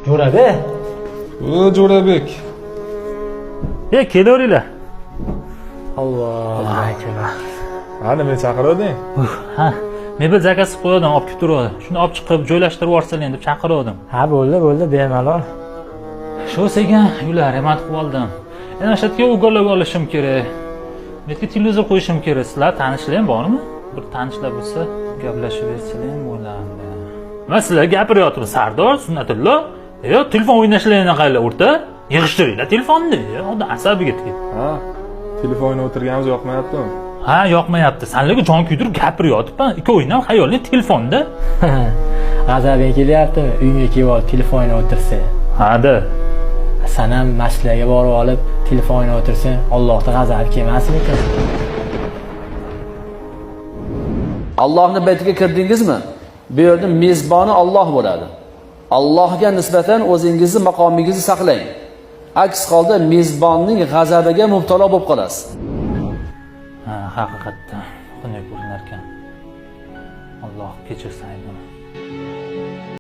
Jo'rabek. O Jo'rabek. E, kelaveringlar. Alloh akbar. Ha, nima chaqirding? Ha, mebel zakaz qilib qo'ydim, olib kelib turadi. Shuni olib chiqib joylashtirib yuborsalar deb chaqirgandim. Ha, bo'ldi, bo'ldi, bemalol. Shu sekin uylar remont qilib oldim. Endi o'sha yerga уголок olishim kerak. Bu yerga televizor qo'yishim kerak. Sizlar tanishlar ham bormi? Bir tanishlar bo'lsa, gaplashib bersalar ham bo'lardi. Man sizlarga gapiryapman, Sardor, Sunnatullo. Yo, telefon o'ynashlaringni qaranglar, o'rta. Yig'ishtiringlar telefonni. Odam asabiga tegib. Ha, telefon o'ynab o'tirganimiz yoqmayaptimi? Ha, yoqmayapti. Sanlarga jon kuydirib gapiryapman. Ikkovingni ham xayoling telefonda. G'azabing kelyaptimi? Uyingga kelib olib telefon o'ynab o'tirsang. Ha-da. San ham masjidlarga borib olib telefon o'ynab o'tirsang, Allohning g'azabi kelmasmikin? Allohning baytiga kirdingizmi? Bu yerda mezboni Alloh bo'ladi. Allohga nisbatan o'zingizni maqomingizni saqlang. Aks holda mezbonning g'azabiga mubtalo bo'lib qolasiz. Ha, haqiqatdan xunuk ko'rinar ekan. Alloh kechirsin aybini.